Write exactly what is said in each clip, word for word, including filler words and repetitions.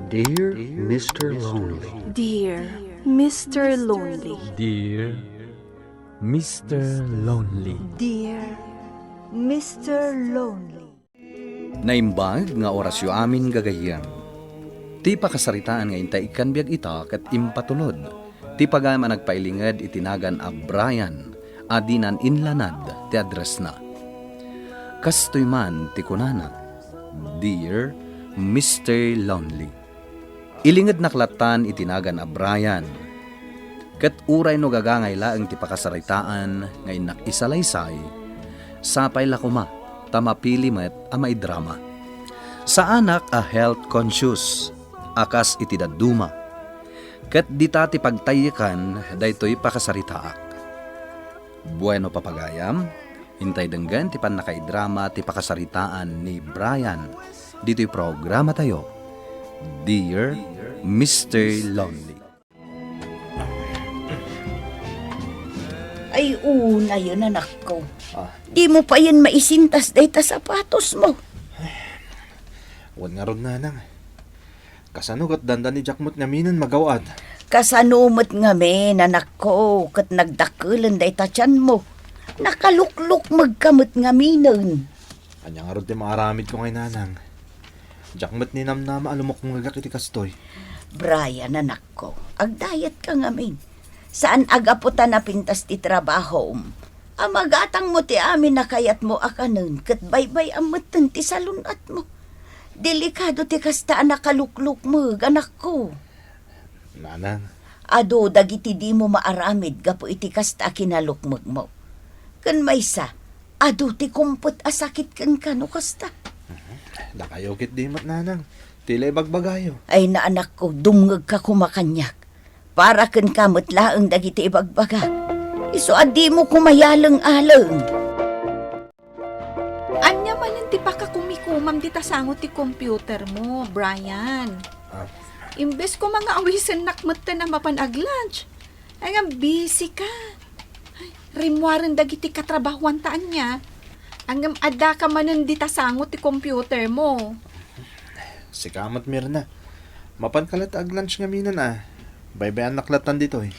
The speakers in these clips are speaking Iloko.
Dear Mister Lonely. Dear Mister Lonely. Dear Mister Lonely. Dear Mister Lonely. Naimbag nga orasyo amin, gagayyem. Ti pakasaritaan nga intay ikkan biag ita ket impatulod ti pagayam a nagpailinged iti nagan a Brian a dinan inlanad ti addressna. Kastoy man ti kunana, "Dear Mister Lonely." Ilingednak lattan iti nagan a Brian. Ket uray no gagangay laeng ti pakasaritaan nga innak isalaysay, sapay la koma ta mapili met a maidrama. Saanak a health conscious a kas iti dadduma. Ket dita ti pagtayekkan daytoy pakasaritaak. Bueno, papagayam, intay denggen ti pannakaidrama ti pakasaritaan ni Brian ditoy programatayo, Dear Mister Lonely. Ay, unayen, anakko. Ah. Dimo payen maisintas dayta sapatosmo. Wen ngarud, nanang. Kasano ket dandani diak met ngaminen magaw-ad? Kasano met ngamin, anakko, ket nagdakkelen dayta tianmo? Nakaluklukmegka met ngaminen. Ania ngarud ti maaramidko ngay, nanang? Diak met ninamnama a lumukmegak iti kastoy. Brian, anakko, agdayetka ngamin. Saan a gapu ta napintas ti trabahom a magatangmo ti amin a kayatmo a kanen ket baybay-am metten ti salun-atmo. Delikado ti kasta a nakaluklukmeg, anakko. Nanang. Adu dagiti dimo maaramid gapu iti kasta a kinalukmegmo. Ken maysa, adu ti kumpet a sakit kenka no kasta. Dakayo ketdi met, nanang. Ti la ibagbagayo. Ay, anakko, dumngegka koma kaniak. Para kenka met laeng dagiti ibagbagak. Isu a dimo koma iyaleng-aleng. Ania manen ti pakakumikomam dita sango ti computermo, Brian? Ah. Imbes koma nga awisennak metten a mapan ag-lunch, ay nga busy ka. Ay, rimmuaren dagiti katrabahuanta ania. Ngem addaka manen dita sango ti computermo. Sika met, Mirna. Mapanka latta ag-lunch ngaminen a. Baybay-annak lattan ditoy.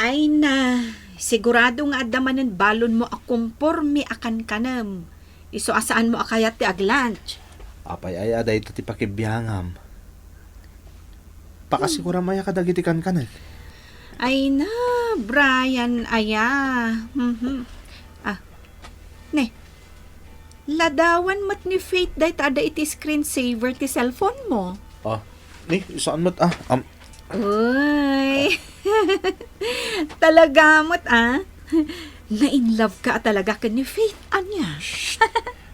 Ay na, sigurado nga adda manen balonmo a komporme a kankanem. Isu a saanmo a kayat ti ag-lunch. Apay aya a dayta ti pakibiangam? Pakasiguram aya kadagiti kankanek? Ay na, Brian aya. Mhm. Ah, ne, ladawan met ni Faith dayta adda iti screensaver ti cellphone mo. Ah, ni, saan met, ah, am- Uy. Talaga met, ah. Na-in love ka talaga ken ni Faith, ania? Shh!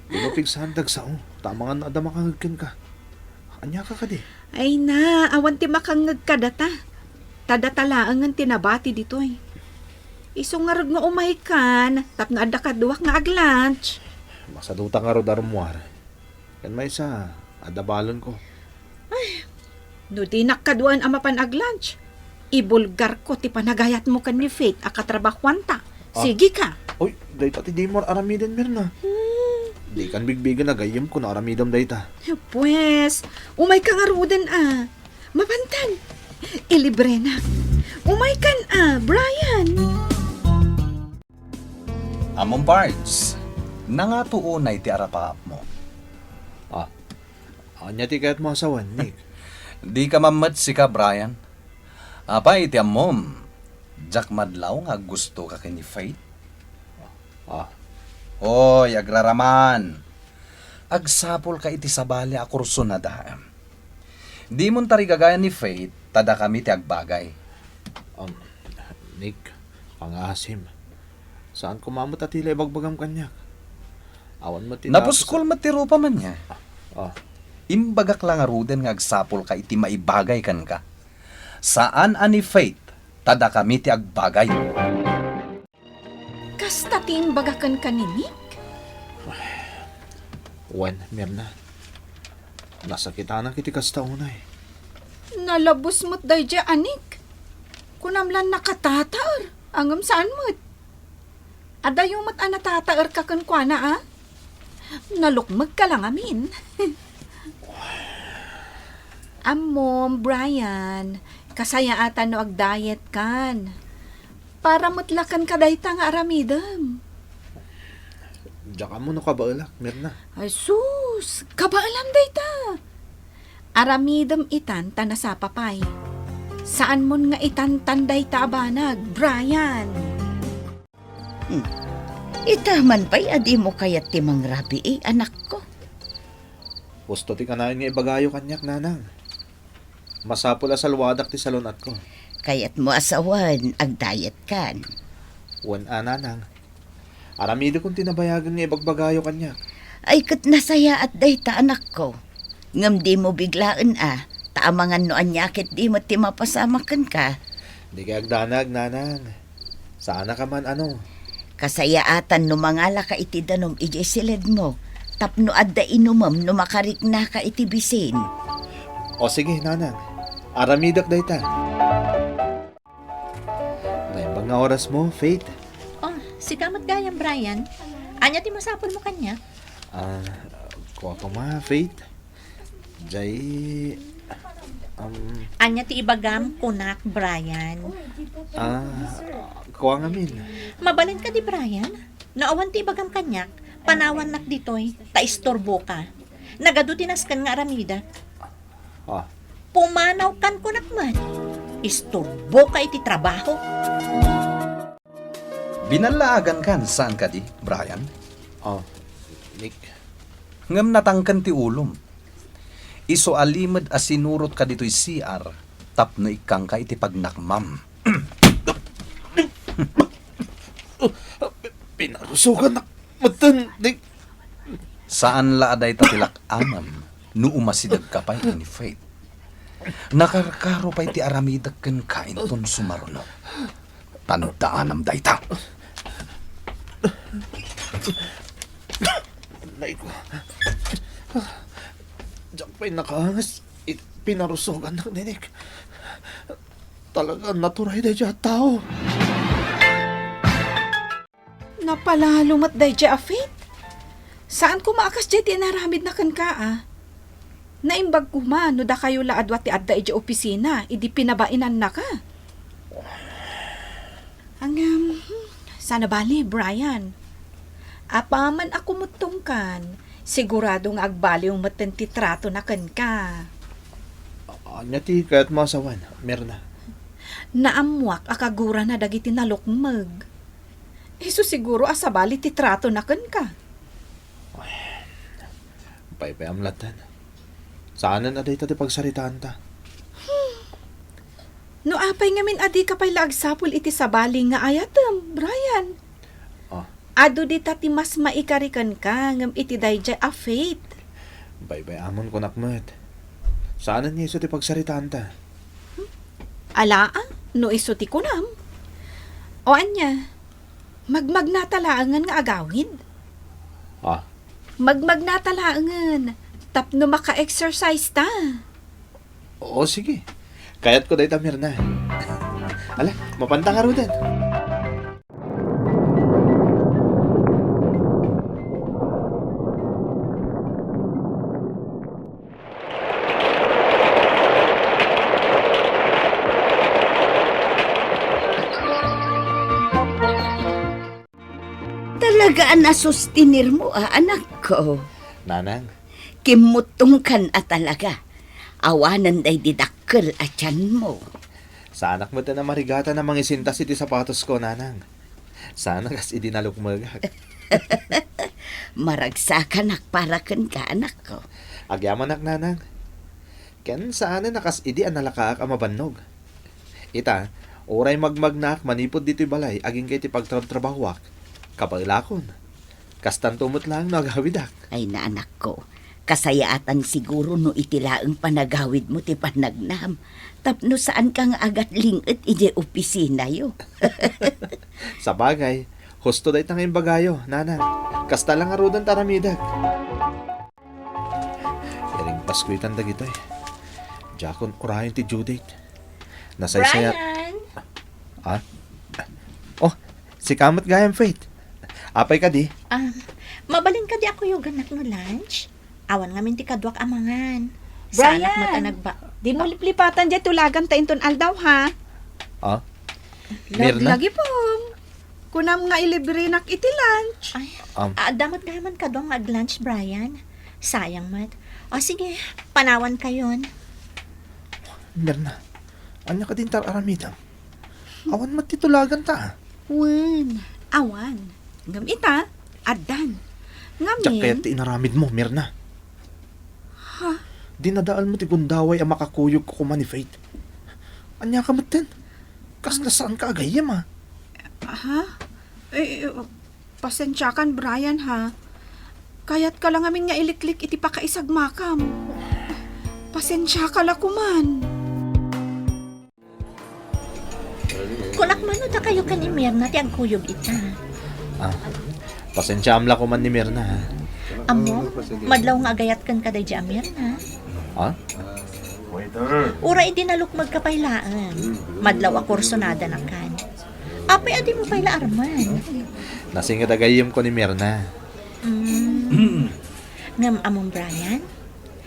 Dimo pigsaandak sao, ta amangan adda makangeg kenka. Ania ka kadi? Ay na, awan ti makangeg kadata. Ta data laengen ti nabati ditoy. Isu ngarud nga umaykan, tapno adda kaduak nga ag-lunch. Masaduta ngarud a rummuar. Ken maysa, adda balonko. Ay, no dinak kaduan a mapan ag-lunch, ibulgarko ti panagayatmo ken ni Faith a katrabahuanta. Ah. Sige ka. Uy, dayta ti dimo aramiden, Mirna. Hmm. Dikan bigbigen a gayyemko no aramidem dayta. Pues, umayka ngaruden a. Mapantan, ilibrenak. Umaykan a, Brian. Ammom, Pards, nangato unay ti arapaapmo? Ah, ania ti kayatmo a sawen, Nick? Dika mammet sika, Brian. Apay ti ammom, diak madlaw nga aggustoka ken ni Faith? Ah. Hoy, agraraman! Agsapulka iti sabali a kurso na daem. Dimon tarigagayan ni Faith, ta dakami ti agbagay. Um, Nick, pangaasim. Saan koma met a ti la ibagbagam kaniak? Awan met ti napuskol met ti rupam ania. Ah. Imbagak la ngaruden nga agsapulka iti maibagay kenka. Saan a ni Faith, ta dakami ti agbagay. Kasta ti imbaga kenka ni Nick? Wen, Mirna. Nasakitanak iti kasta unay. Nalabos met daydiay a Nick. Kunam la nakatataer, ngem saan met. Adayo met a natataerka kenkuana, a? Nalukmegka la ngamin. Ammom, Brian, kasayaatan no agdiet kan. Para met la kenka dayta nga aramidem. Diak ammo no kabaelak, Mirna. Ay sus, kabaelam dayta. Aramidem itan ta nasapa pay. Saanmon nga itantan dayta a banag, Brian. Hmm. Ita man pay a dimo kayat ti mangrabii, anakko. Husto ti kanayon nga ibagayo kaniak, Nanang. Masapul a salwadak ti salun-atko. Kayatmo a sawen, agdiet kan. Wen a, Nanang. Aramidekon ti nabayagen nga ibagbagayo kaniak. Ay, ket nasayaat dayta, anakko. Ngem dimo biglaen a, ta amangan no ania ket di met ti mapasamak kenka. Dikay agdanag, Nanang. Saanak a man-ano. Kasayaatan no mangalaka iti danum idiay siledmo, tapno adda inumem no makariknaka iti bisin. O sige, Nanang. Aramidek dayta. Naimbag nga orasmo, Faith. Oh, sika met gayam, Brian. Ania ti masapulmo kaniak? Ah, kua koma, Faith. Jay, um, Ania ti ibagam, kunak, Brian? Ah, kua ngamin. Mabalin kadi, Brian? No awan ti ibagam kaniak, panawannak ditoy, ta isturboka. Nagadu ti nasken nga aramidek. Ah. Pumanawkan, kunak met. Isturboka iti trabaho. Binallaagankan, saan kadi, Brian? Ah, Nick. Ngem natangken ti ulom. Isu a limed a sinurotka ditoy C R tapno ikkangka iti pagnakmam. Pinarusogannak metten, Nick. Saan la a dayta ti lak-amem no umasidegka pay ken ni Faith. Nakarkaro pay ti aramidek kenka inton sumaruno. Tandaanam dayta. Nay ko. Diak pay nakaangas iti pinarusogannak ni Nick. Talaga naturay daydiay a tao. Napalalo met daydiay a Faith. Saan koma a kasdiay ti inaramidna kenka, a. Naimbag koma no dakayo la a dua ti adda idiay opisina idi pinabainannaka. Ngem, hmm, saan a bali, Brian. Apaman a kumuttongkan, sigurado nga agbaliw metten ti tratona kenka. Ania ti kayatmo a sawen, Mirna? Naammoak a kagurana dagiti nalukmeg. Isu siguro a sabali ti tratona kenka. Ay, paypayam latten. Saanen a dayta ti pagsaritaanta. Hmm. No apay ngamin a dika pay la agsapul iti sabali nga ayatem, Brian? Ah. Adu dita ti mas maikari kenka ngem iti daydiay a Faith. Baybay-amon kunak met. Saanen nga isu ti pagsaritaanta. Hmm? Ala, a, no isu ti kunam. O ania, magmagnata laengen nga agawid? Ah. Magmagnata laengen tapno maka-exercise ta. Oo, sige. Kayatko dayta, Mirna. Ala, mapanta ngaruden. Talaga a nasustinermo a, anakko. Nanang. Kimmuttongkan a talaga. Awanen daydi dakkel a tianmo. Saanak met a marigatan a mangisintas iti sapatosko, Nanang. Saan a kas idi nalukmegak. Maragsakanak para kenka, anakko. Agyamanak, Nanang. Ken saanen a kas idi a nalakaak a mabannog. Ita, uray magmagnaak manipud ditoy balay agingga iti pagtrabtrabahoak, kabaelakon. Kastanto met laeng no agawidak. Ay, anakko, kasayaatan siguro no iti laeng panagawidmo ti pannagnam, tapno saanka nga agatling-et idiay opisinayo. Sabagay, husto dayta nga imbagayo, Nanang. Kasta la ngaruden ti aramidek. Iring Pasko itan dagitoy. Diakon urayen ti due date. Nasaysayat. Brian! Ah? Oh, sika met gayam, Faith. Apay kadi? Ah, mabalin kadi a kuyogannak no lunch? Awan ngamin ti kaduak a mangan. Sanak met a Brian, nagba- dimo liplipatan diay tulaganta inton aldaw, ha? Ah? Mirna? Laglagipem. Kunam nga ilibrenak iti lunch. Ay, um, adda met gayam kano nga ag-lunch, Brian. Sayang met. O sige, panawankayon. Mirna, ania kadi ti ar-aramidem? Awan met ti tulaganta. Wen, awan. Ngem ita, addan. Diak kayat ti inaramidmo, Mirna. Ha? Dinadaelmo ti gundaway a makakuyogko koma ni Faith. Ania ka metten? Kasla saanka a gayyem, a? Ha? Eh, eh, pasensiakan, Brian, ha? Kayatka la ngamin nga iliklik iti pakaisagmakam. Pasensiaka la koman. Kunak man no dakayo ken ni Mirna ti agkuyog ita. Ah, pasensiaam la koman ni Mirna, ha? Ammom, madlaw nga agayat kenka daydi a Mirna. Ha? Uray idi nalukmegka pay laeng, madlaw a kursunadanakan. Apay a dimo pay la armen? Nasinget a gayyemko ni Mirna. Mm. Ngem ammom, Brian,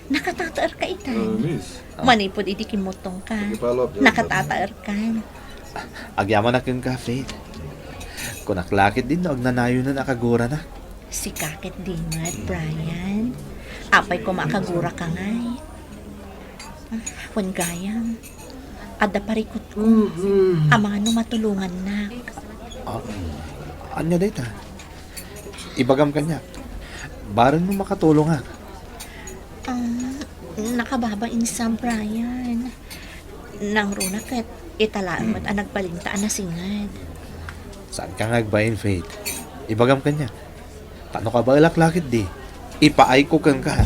nakatataerka itan. Ah, miss. Manipud idi kimmutongka, nakatataerkan. Agyamanak kenka, Faith. Kunak la ketdin no agnanayonan a kaguranak. Sika ketdi met, Brian. Apay koma a kaguraka ngay? Wen gayam, adda parikutko. Mm-hmm. Amangan no matulongannak. Ah, ania dayta? Ibagam kaniak. Bareng no makatulongak. Ah, nakababain sa, Brian. Nangruna ket ita laeng met a nagbalinta a nasinged. Saanka nga agbain, Faith. Ibagam kaniak. Ta no kabaelak la ketdi, ipaayko kenka.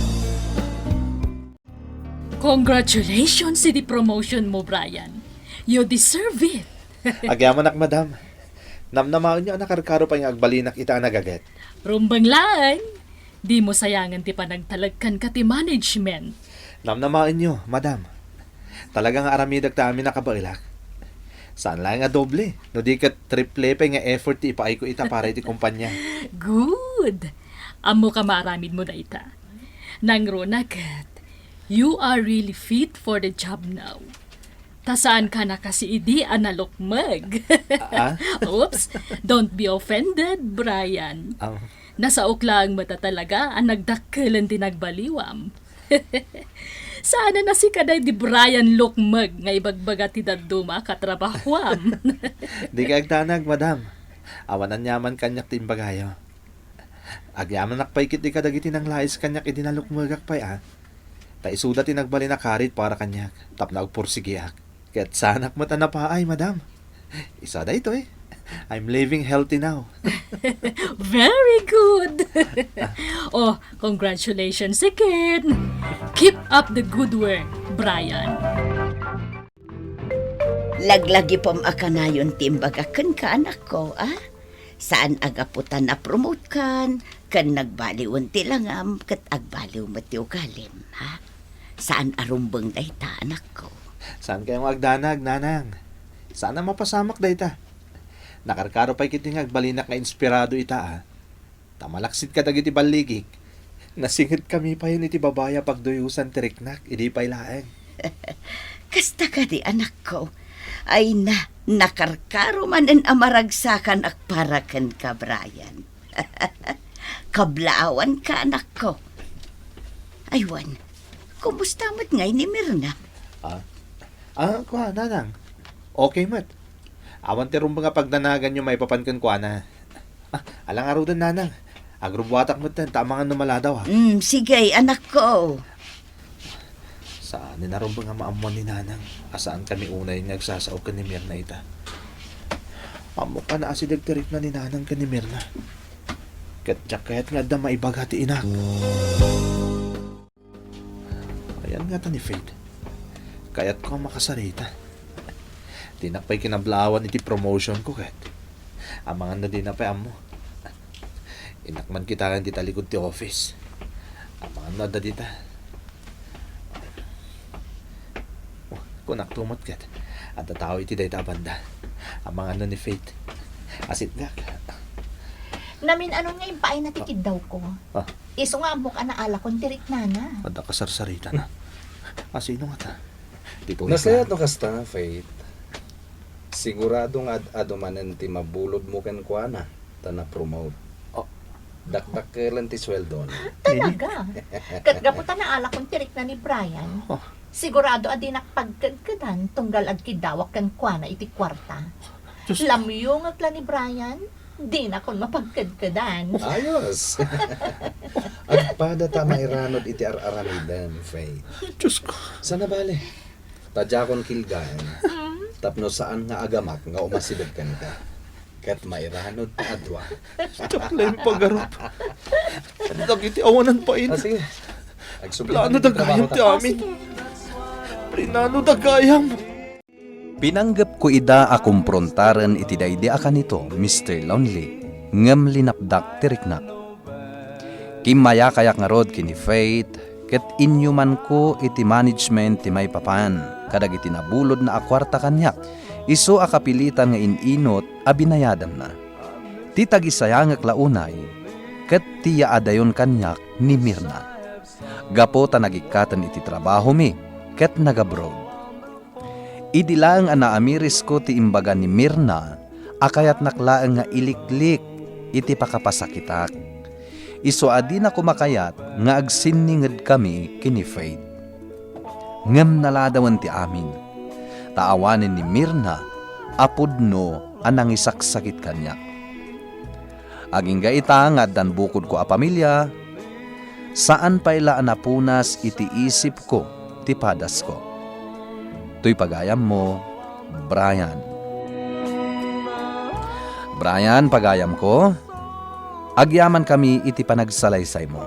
Congratulations iti promotion mo, Brian. You deserve it. Agyamanak, madam. Namnamaenyo a nakarkaro pay nga agbalinak ita a nagaget. Rumbeng laeng. Dimo sayangen ti panagtalek kenka ti management. Namnamaenyo, madam. Talaga nga aramidek ti amin a kabaelak. Saan laeng a doble, no di ket triple pay nga effort ti ipaayko ita para iti kompania. Good! Ammoka maaramidmo dayta. Nangruna ket, you are really fit for the job now. Ta saanka a nakasidi a nalukmeg. Ah? Oops, don't be offended, Brian. Ah. Nasaok laeng met a talaga a nagdakkelen ti nagbaliwam. Saan a nasika daydi Brian lukmeg nga ibagbaga ti dadduma a katrabahuam. Dika agdanag, madam. Awan aniaman kaniak ti imbagayo. Agyamanak pay ketdi kadagiti nanglais kaniak idi nalukmegak pay, a. Ta isuda ti nagbalin a karit para kaniak tapno agpursigiak. Ket saanak met a napaay, madam. Isu daytoy. I'm living healthy now. Very good. Oh, congratulations again. Keep up the good work, Brian. Laglagipem a kanayon ti imbagak kenka, anakko, a? Saan a gapu ta napromotekan ken nagbaliwen ti langam ket agbaliw met ti ugalim, ha? Saan a rumbeng dayta, anakko. Saankayo nga agdanag, nanang. Saan a mapasamak dayta. Nakarkaro pay ketdi nga agbalinak nga inspirado ita, a. Ta malaksid kadagiti balligik, nasingetkami payen iti babbai a pagduyosan ti riknak idi pay laeng. Kasta kadi, anakko. Ay na, nakarkaro manen a maragsakanak para kenka, Brian. Kablaawanka, anakko. Ay wen, kumusta met ngay ni Mirna? Ah? Ah, kua, nanang. Okay met. Awan ti rumbeng a pagdanaganyo maipapan kenkuana. Ah, ala ngaruden, nanang. Agrubuatak metten, ta amangan no maladaw, ha? Mm, sige, anakko. Saan a rumbeng a maammuan ni nanang a saankami unay nga agsasao ken ni Mirna ita. Ammok a naasideg ti rikna ni nanang ken ni Mirna. Ket diak kayat nga adda maibaga ti inak. Ayan nga ta ni Faith. Kayatko a makasarita. Dinak pay kinablaawan iti promotion ko ket amangan no dina pay ammo. Innak man kitaen ti talikod ti office. Amangan no adda dita. Oh, kunak tumot ket adda tao iti dayta a banda. Amangan no ni Faith. Asitgak. Namin-anon nga impaayna ti kiddawko. Ah. Isu nga ammok a naalakon ti riknana. Adda kasarsaritana. A, sino ngata? Ditoy. Nasayaat no kasta, Faith. Sigurado nga ad-adu manen ti mabulodmo kenkuana ta na-promote. Oh. Dakdakkelen ti sueldona. Talaga? Ket gapu ta naalakon ti rikna ni Brian, oh, sigurado a dinak pagkedkedan tunggal agkiddawak kenkuana iti kuarta. Diyos ko. Lamyongek la ni Brian, dinakon mapagkedkedan. Ayos. Agpadata mairanod iti ar-aramidem, Faith. Diyos ko. Sana bale. Ta diakon kilgaen. Mm. Tapno saan nga agamak nga umasideg kenka. Ket mairanod ta adua. Diak laeng pagarup. Dagiti awanan pay. Ah, sige. Agsubli. Plano da gayam ti amin. Plinano da gayam. Pinanggepko ida a komprontaran iti daydi a kanito, Mister Lonely, ngem linapdak ti riknak. Kimmayakayak ngarud ken ni Faith ket inyumanko iti management ti maipapan kadagiti nabulodna a kuarta kaniak, isu a kapilitan nga in-inut a binayadanna. Ti tagisayangek la unay ket ti yaadayon kaniak ni Mirna. Gapu ta nagikkaten iti trabahomi ket nagabroad. Idi laeng a naamirisko ti imbaga ni Mirna a kayatnak laeng nga iliklik iti pakapasakitak. Isu a dinako makayat nga agsinningedkami ken ni Faith. Ngem naladawen ti amin, ta awanen ni Mirna a pudno a nangisaksakit kaniak. Agingga ita nga addan bukodko a pamilia, saan pay la a napunas iti isipko ti padasko. Toy pagayammo, Brian. Brian, pagayamko, agyamankami iti panagsalaysaymo.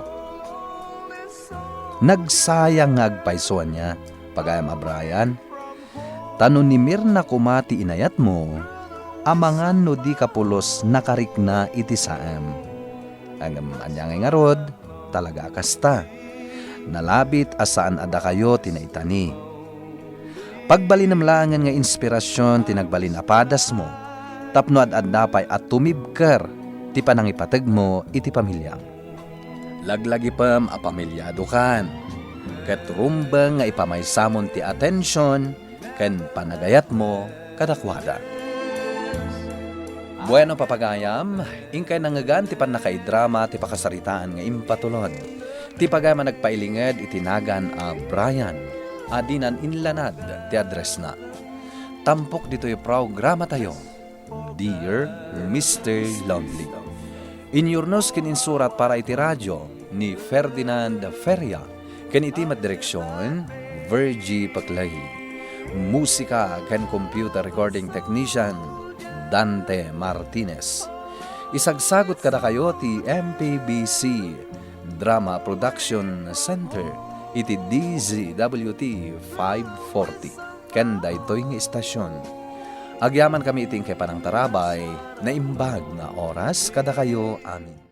Nagsayang nga agpayso ania, pagayam a Brian, ta no ni Mirna koma ti inayatmo, amangan no dika pulos nakarikna iti saem. Ngem ania ngay ngarud, talaga a kasta. Nalabit a saan a dakayo ti naitani. Pagbalinem laengen nga inspirasyon ti nagbalin a padasmo tapno ad-adda pay a tumibker ti panangipategmo iti pamiliam. Laglagipem a pamiliadokan, ket rumbeng nga ipamaysamon ti atension ken panagayatmo kadakuada. Bueno, papagayam, inkay nangngegan ti pannakaidrama ti pakasaritaan nga impatulod. Ti pagayam a nagpailinged iti nagan a Brian, a dinan inlanad ti addressna. Tampok ditoy programatayo, Dear Mister Lonely. Inyurnos ken insurat para iti radio ni Ferdinand Feria, ken iti met direksion, Virgie Paclay. Musika ken computer recording technician, Dante Martinez. Isagsagut kadakayo ti M P B C Drama Production Center iti D Z W T five forty. Ken daytoy nga istasion, agyamankami iti inkay panangtarabay, naimbag nga oras kadakayo amin.